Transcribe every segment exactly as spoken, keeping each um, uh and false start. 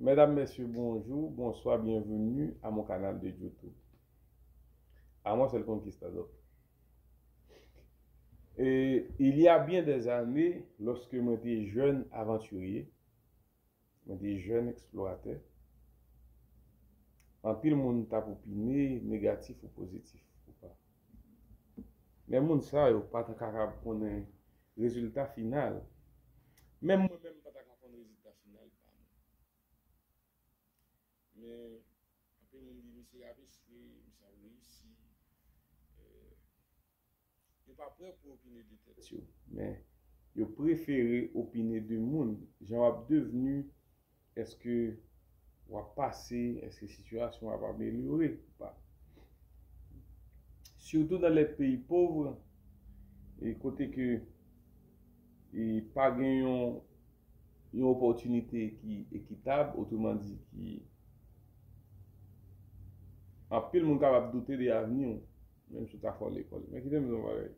Mesdames, Messieurs, bonjour, bonsoir, bienvenue à mon canal de YouTube. Amos el Conquistador. Et il y a bien des années, lorsque mwen te jèn avantirye, mwen te jèn eksploratè, anpil moun t ap opine, negatif ou pozitif ou pa. Men moun sa yo pa t kapab konnen rezilta final. Menm mwen menm, m pa t ka konn rezilta final pa mwen. Men, anpil moun di, "Misye ap echwe, misye ap reyisi." Eh, yo pa prè pou opine de tèt yo, men yo prefere opine de moun, jan w ap devni, èske w ap pase, èske sitiyasyon w ap amelyore ou pa. Sitou nan lè peyi pov, e kote ke e pa gen yon, yon opòtinite ki ekitab, otreman di ki anpil moun kapab doute de avni w, menm si w ta fò lekòl. Men kite m di w yon bagay.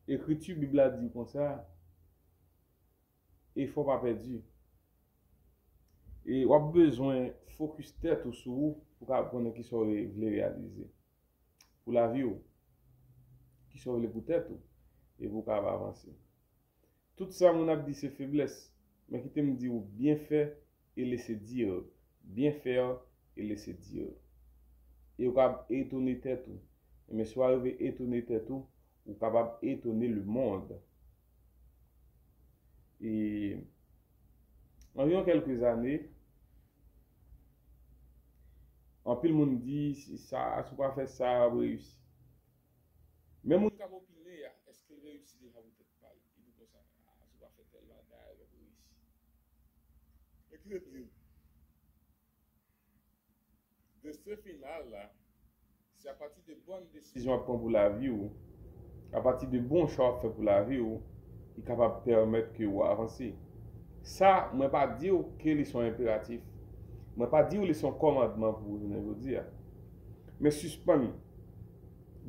Ekriti Bib la di konsa, efò pa pèdi. E w ap bezwen fokis tèt ou sou ou pou w kapab konnen kisa w vle reyalize pou lavi w, kisa w vle pou tèt ou, e pou w kapab avanse. Tout sa moun ap di se feblès, men kite m di w, bien fait et laissé dire, bien faire et laissé dire. E w kapab etone tèt ou. Men si w arive etone tèt ou, ou kapab etone le monde. E anviwon kèlke zane, anpil moun di, "Si sa, si w pa fè sa, w ap reyisi." Men moun k ap opine a, èske l reyisi deja pou tèt pa l? Li di konsa, "Ah, si w pa fè tèl bagay, w ap reyisi." Men ki te di w? Desten final la, se apati de bòn desizyon w ap pran pou lavi w, apati de bon chwa w ap fè pou lavi w, ki kapab pèmèt ke w avanse. Sa, mwen pa di w ke li se yon enperatif. Mwen pa di w li se yon kòmandman pou jounen jodi a. Men sispann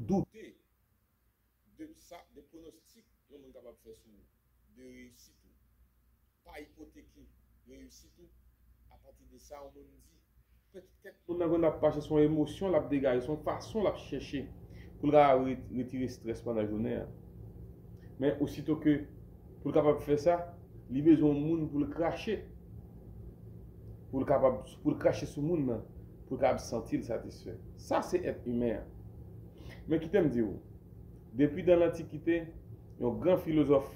doute de sa, de pwonostik yon moun kapab fè sou ou, de reyisit ou. Pa ipoteke reyisit ou apati de sa yon moun di. Petèt kèk moun nan konn ap mache se yon emosyon l ap degaje, se yon fason l ap chèche pou l ka re-, retire estrès pandan jounen an. Men osito ke pou l kapab fè sa, li bezwen yon moun pou l krache. Pou l kapab, pou l krache sou moun nan, pou l kapab santi l satisfè. Sa se èt imen an. Men kite m di w, depi dan lantikite, yon gran filozòf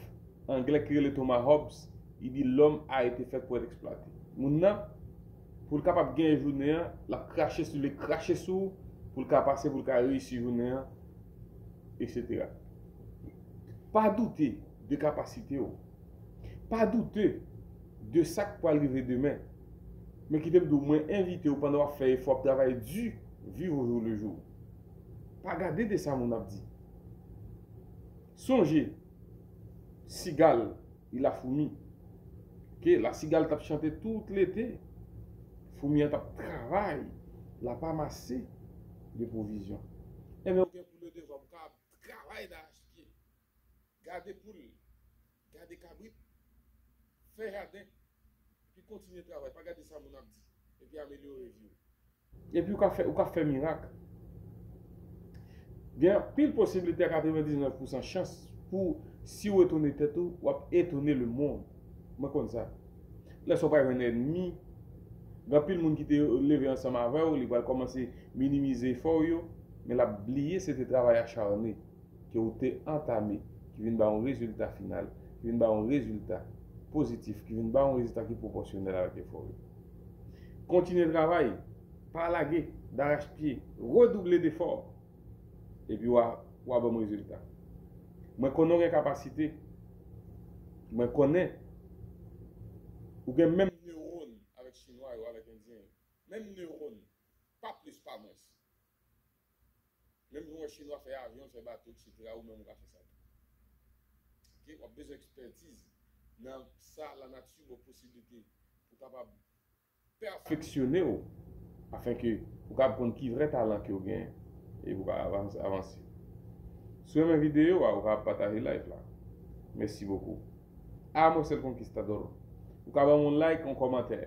anglè ki rele Thomas Hobbes, li di, "L'homme a été fait pour être exploité." Moun nan, pou l kapab genyen jounen an, l ap krache sou li, krache sou ou, pou l ka pase, pou l ka reyisi jounen an, etsetera. Pa doute de kapasite w. Pa doute de sa k pral rive demen. Men kite m di w, mwen envite w pandan w ap fè efò, w ap travay di, viv au jour le jour. Pa gade de sa moun ap di. Sonje, sigal, li la foumi. Ke la sigal t ap chante tout lete. Foumi an t ap travay, l ap amase de pwovizyon. Enben, ou gen pou le devwa pou w ka travay darache pye. Gade poul, gade kabrit, fè jaden, epi kontinye travay. Pa gade sa moun ap di, epi amelyore vi w. Epi ou ka fè, ou ka fè mirak. Gen anpil posiblite, katrevendiznèf pousan chans pou si w etone tèt ou, w ap etone lemonn. Mwen konn sa. Lè sa w pral jwenn ènmi, gen anpil moun ki te leve ansanm avè w, li pral kòmanse minimize efò w yo, men l ap bliye se te travay acharne ke w te antame, ki vin ba yon rezilta final, ki vin ba yon rezilta pozitif, ki vin ba yon rezilta ki pwopòsyonèl avèk efò w yo. Kontinye travay, pa lage, darache pye, redouble defò, epi w a, w a ban m rezilta. Mwen konnen w gen kapasite, mwen konnen ou gen menm newòn avèk chinwa yo, avèk endyen yo. Menm newòn, pa plis, pa mwens. Menm jan w wè chinwa fè avyon, fè bato, etsetera, ou menm ou ka fè sa tou. Ok? W ap bezwen ekspètiz nan sa lanati ba w posiblite pou w kapab pèfeksyone w, afenke ou kapab konn ki vrè talan ke w genyen e pou w ka avanse, avanse. Si w renmen videyo a, ou kapab pataje live la. Merci beaucoup. Amos el Conquistador. Ou ka ban m yon like, yon kòmantè.